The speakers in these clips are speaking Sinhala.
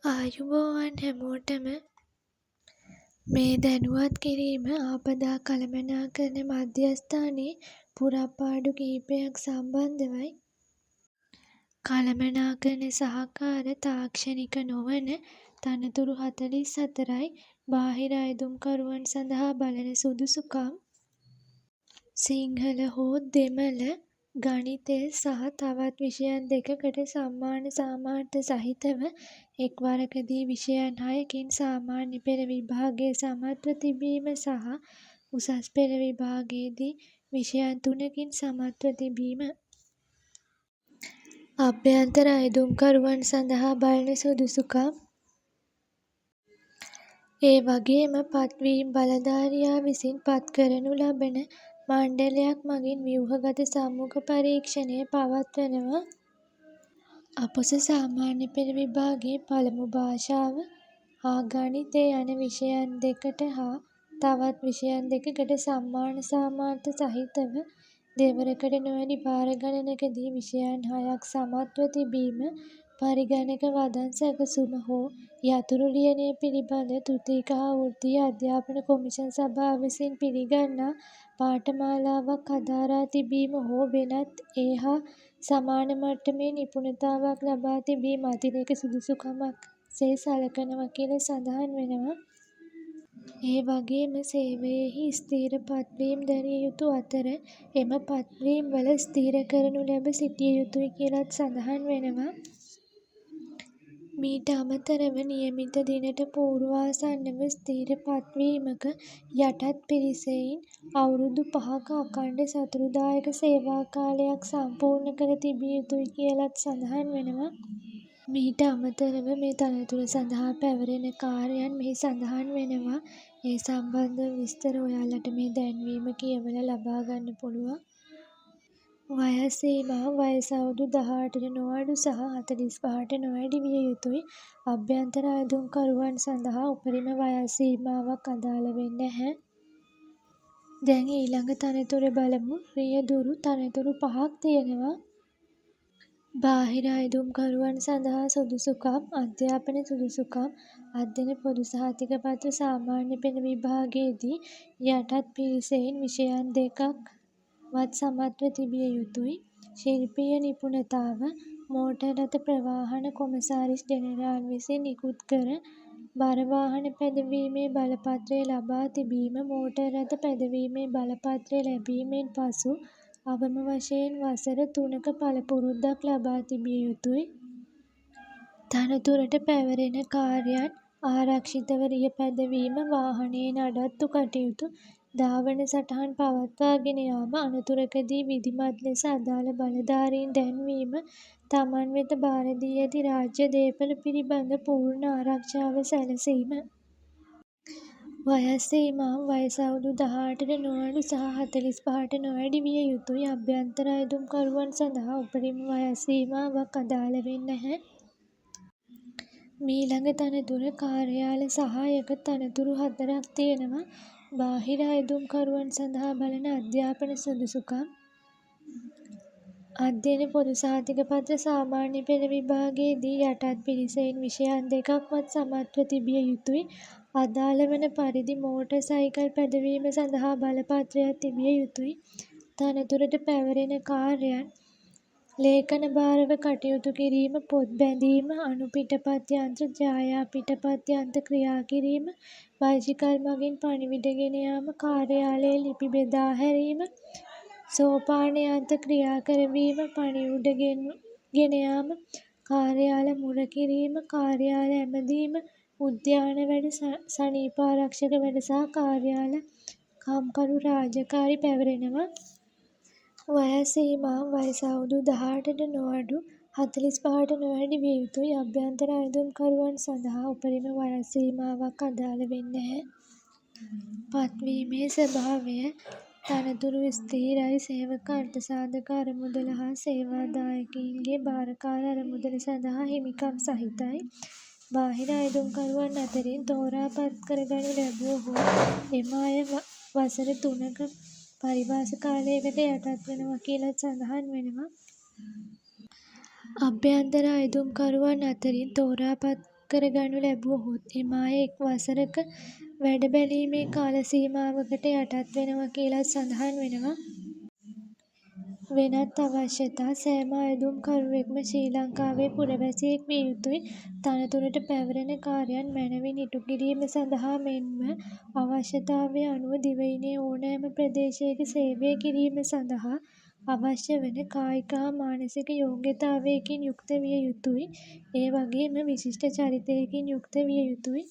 ආයුබෝවන් හැමෝටම. මේ දැනුවත් කිරීම ආපදා කළමනාකරණ මධ්‍යස්ථානයේ පුරප්පාඩු කිහිපයක් සම්බන්ධවයි. කළමනාකරණ සහකාර තාක්ෂණික නොවන තනතුරු 44යි. බාහිර අයදුම්කරුවන් සඳහා බලන සුදුසුකම් සිංහල හෝ දෙමළ, ගණිතය සහ තවත් විෂයන් දෙකකට සම්මාන සාමාර්ථ සහිතව එක් වරකදී විෂයන් හයකින් සාමාන්‍ය පෙළ විභාගය සමත්ව තිබීම සහ උසස් පෙළ විභාගයේදී විෂයන් තුනකින් සමත්ව තිබීම. අභ්‍යන්තර අයදුම්කරුවන් සඳහා බලන සුදුසුකම් ඒ වගේම පත්වීම් බලධාරියා විසින් පත් කරනු ලබන මණ්ඩලයක් මගින් ව්‍යුහගත සම්මුඛ පරීක්ෂණය පවත්වනවා. අපොස සාමාන්‍ය පෙළ විභාගයේ පළමු භාෂාව හා ගණිතය යන විෂයන් දෙකට හා තවත් විෂයන් දෙකකට සම්මාන සාමාර්ථ සහිතව දෙවරකට නොවැඩි වාර ගණනකදී විෂයන් හයක් සමත්ව තිබීම, පරිගණක වදන් සැකසුම හෝ යතුරු ලියනය පිළිබඳ ද්විතීක හා වෘත්තීය අධ්‍යාපන කොමිෂන් සභාව විසින් පිළිගන්නා පාඨමාලාවක් හදාරා තිබීම හෝ වෙනත් ඒ හා සමාන මට්ටමේ නිපුණතාවක් ලබා තිබීම අතිරේක සුදුසුකමක් සේ සලකනවා කියලා සඳහන් වෙනවා. ඒ වගේම සේවයෙහි ස්ථිර පත්වීම් දැරිය යුතු අතර එම පත්වීම්වල ස්ථිර කරනු ලැබ සිටිය යුතුයි කියලත් සඳහන් වෙනවා. මීට අමතරව නියමිත දිනට පූර්වාසන්නව ස්ථිර පත්වීමක යටත් පිරිසයින් අවුරුදු 5ක අඛණ්ඩ සතුටුදායක සේවා කාලයක් සම්පූර්ණ කර තිබිය යුතුයි කියලත් සඳහන් වෙනවා. මීට අමතරව මේ තනතුර සඳහා පැවරෙන කාර්යයන් මෙහි සඳහන් වෙනවා. ඒ සම්බන්ධව විස්තර ඔයාලට මේ දැන්වීම කියවලා ලබා ගන්න පුළුවන්. වයස් සීමාව වයස අවුරුදු 18ට නොඅඩු සහ 45ට නොවැඩි විය යුතුයි. අභ්‍යන්තර අයදුම්කරුවන් සඳහා උපරිම වයස් සීමාවක් අදාළ වෙන්නේ නැහැ. දැන් ඊළඟ තනතුර බලමු. රියදුරු තනතුරු පහක් තියෙනවා. බාහිර අයදුම්කරුවන් සඳහා සුදුසුකම් අධ්‍යාපන සුදුසුකම් අධ්‍යයන පොදු සහතික පත්‍ර සාමාන්‍ය පෙළ විභාගයේදී යටත් පිරිසෙන් විෂයන් දෙකක් වත් සමත්ව තිබිය යුතුයි. ශිල්පීය නිපුණතාව මෝටර් රථ ප්‍රවාහන කොමසාරිස් ජෙනරාල් විසින් නිකුත් කර බර වාහන පැදවීමේ බලපත්‍රය ලබා තිබීම, මෝටර් රථ පැදවීමේ බලපත්‍රය ලැබීමෙන් පසු අවම වශයෙන් වසර 3ක පළපුරුද්දක් ලබා තිබිය යුතුයි. තනතුරට පැවරෙන කාර්යයන් ආරක්ෂිතව රිය පැදවීම, වාහනයේ නඩත්තු කටයුතු, ධාවන සටහන් පවත්වාගෙන යාම, අනතුරකදී විධිමත් ලෙස අදාළ බලධාරීන් දැන්වීම, තමන් වෙත භාර දී ඇති රාජ්‍ය දේපළ පිළිබඳ පූර්ණ ආරක්ෂාව සැලසීම. වයස් සීමාව වයස අවුරුදු 18ට නොඅඩු සහ 45ට නොවැඩි විය යුතුයි. අභ්‍යන්තර අයදුම්කරුවන් සඳහා උපරිම වයස් සීමාවක් අදාළ වෙන්නේ නැහැ. මීළඟ තනතුර කාර්යාල සහායක තනතුරු හතරක් තියෙනවා. බාහිර අයදුම්කරුවන් සඳහා බලන අධ්‍යාපන සුදුසුකම් අධ්‍යයන පොදු සහතික පත්‍ර සාමාන්‍ය පෙළ විභාගයේදී යටත් පිරිසෙන් විෂයන් දෙකක්වත් සමත්ව තිබිය යුතුයි. අදාළ වන පරිදි මෝටර් සයිකල් පැදවීම සඳහා බලපත්‍රයක් තිබිය යුතුයි. තනතුරට පැවරෙන කාර්යයන් ලේඛන භාරව කටයුතු කිරීම, පොත් බැඳීම, අණු පිටපත් යන්ත්‍ර, ඡායා පිටපත් යන්ත්‍ර ක්‍රියා කිරීම, බයිසිකල් මගින් පණිවිඩ ගෙන යාම, කාර්යාලයේ ලිපි බෙදා හැරීම, සෝපාන යන්ත්‍ර ක්‍රියා කරවීම, පණිවුඩ ගෙන යාම, කාර්යාල මුර කිරීම, කාර්යාල ඇමදීම, උද්‍යාන වැඩ, සනීපාරක්ෂක වැඩ සහ කාර්යාල කම්කරු රාජකාරි පැවරෙනවා. වයස් සීමාව වයස අවුරුදු 18ට නොඅඩු 45ට නොවැඩි විය යුතුයි. අභ්‍යන්තර අයදුම්කරුවන් සඳහා උපරිම වයස් සීමාවක් අදාළ වෙන්නේ නැහැ. පත්වීමේ ස්වභාවය තනතුරු ස්ථිරයි. සේවක අර්ථසාධක අරමුදල හා සේවාදායකයින්ගේ භාරකාර අරමුදල සඳහා හිමිකම් සහිතයි. බාහිර අයදුම්කරුවන් අතරින් තෝරා පත් කරගනු ලැබුවහොත් එම අය වසර 3ක පරිවාස කාලයකට යටත් වෙනවා කියලත් සඳහන් වෙනවා. අභ්‍යන්තර අයදුම්කරුවන් අතරින් තෝරා පත් කර ගනු ලැබුවහොත් එම අය එක් වසරක වැඩ බැලීමේ කාල සීමාවකට යටත් වෙනවා කියලත් සඳහන් වෙනවා. වෙනත් අවශ්‍යතා සෑම අයදුම්කරුවෙක්ම ශ්‍රී ලංකාවේ පුරවැසියෙක් විය යුතුයි. තනතුරට පැවරෙන කාර්යයන් මැනවින් ඉටු කිරීම සඳහා මෙන්ම අවශ්‍යතාවය අනුව දිවයිනේ ඕනෑම ප්‍රදේශයක සේවය කිරීම සඳහා අවශ්‍ය වන කායික හා මානසික යෝග්‍යතාවයකින් යුක්ත විය යුතුයි. ඒ වගේම විශිෂ්ට චරිතයකින් යුක්ත විය යුතුයි.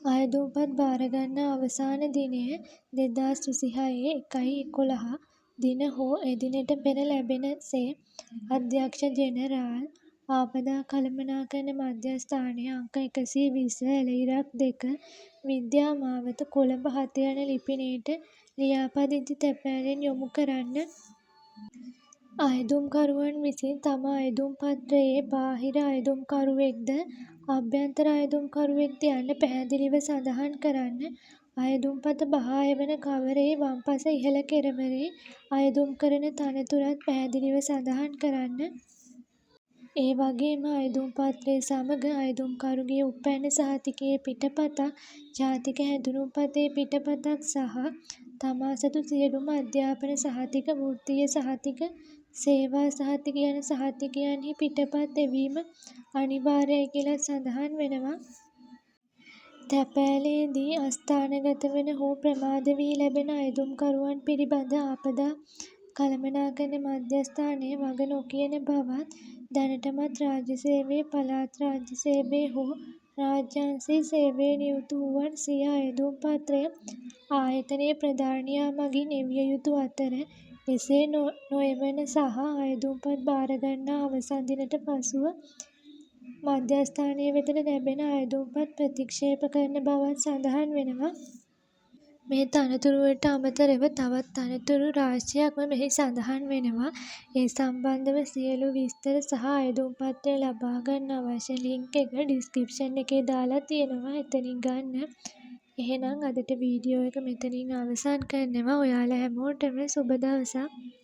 අයදුම්පත් භාරගන්නා අවසාන දිනය 2026.1.11 දින හෝ එදිනට පෙර ලැබෙන සේ අධ්‍යක්ෂ ජෙනරාල්, ආපදා කළමනාකරණ මධ්‍යස්ථානය, අංක 120, ඇල ඉරක් 2, විද්‍යා මාවත, කොළඹ 7 යන ලිපිනයට ලියාපදිංචි තැපෑලෙන් යොමු කරන්න. අයදුම්කරුවන් විසින් තම අයදුම් පත්‍රයේ බාහිර අයදුම්කරුවෙක්ද අභ්‍යන්තර අයදුම්කරුවෙක්ද යන්න පැහැදිලිව සඳහන් කරන්න. අයදුම්පත බහා එවන කවරයේ වම් පස ඉහළ කෙළවරේ අයදුම් කරන තනතුරත් පැහැදිලිව සඳහන් කරන්න. ඒ වගේම අයදුම් පත්‍රය සමග අයදුම්කරුගේ උප්පැන්න සහතිකයේ පිටපතක්, ජාතික හැඳුනුම්පතේ පිටපතක් සහ තමා සතු සියලුම අධ්‍යාපන සහතික, වෘත්තීය සහතික, සේවා සහතික යන සහතිකයන්හි පිටපත් එවීම අනිවාර්යයි කියලත් සඳහන් වෙනවා. තැපෑලේදී අස්ථානගත වන හෝ ප්‍රමාද වී ලැබෙන අයදුම්කරුවන් පිළිබඳ ආපදා කළමනාකරණ මධ්‍යස්ථානය වග නොකියන බවත්, දැනටමත් රාජ්‍ය සේවයේ, පළාත් රාජ්‍ය සේවයේ හෝ රාජ්‍ය අංශයේ සේවයේ නියුතු වූවන් සිය අයදුම් පත්‍රය ආයතනයේ ප්‍රධානියා මගින් එවිය යුතු අතර, එසේ නොඑවන සහ අයදුම්පත් භාරගන්නා අවසන් දිනට පසුව මධ්‍යස්ථානය වෙතට ලැබෙන අයදුම්පත් ප්‍රතික්ෂේප කරන බවත් සඳහන් වෙනවා. මේ තනතුරු වලට අමතරව තවත් තනතුරු රාශියක්ම මෙහි සඳහන් වෙනවා. ඒ සම්බන්ධව සියලු විස්තර සහ අයදුම් පත්‍රය ලබා ගන්න අවශ්‍ය ලින්ක් එක ඩිස්ක්‍රිප්ෂන් එකේ දාලා තියෙනවා. එතනින් ගන්න. එහෙනම් අදට වීඩියෝ එක මෙතනින් අවසන් කරනවා. ඔයාලා හැමෝටම සුබ දවසක්.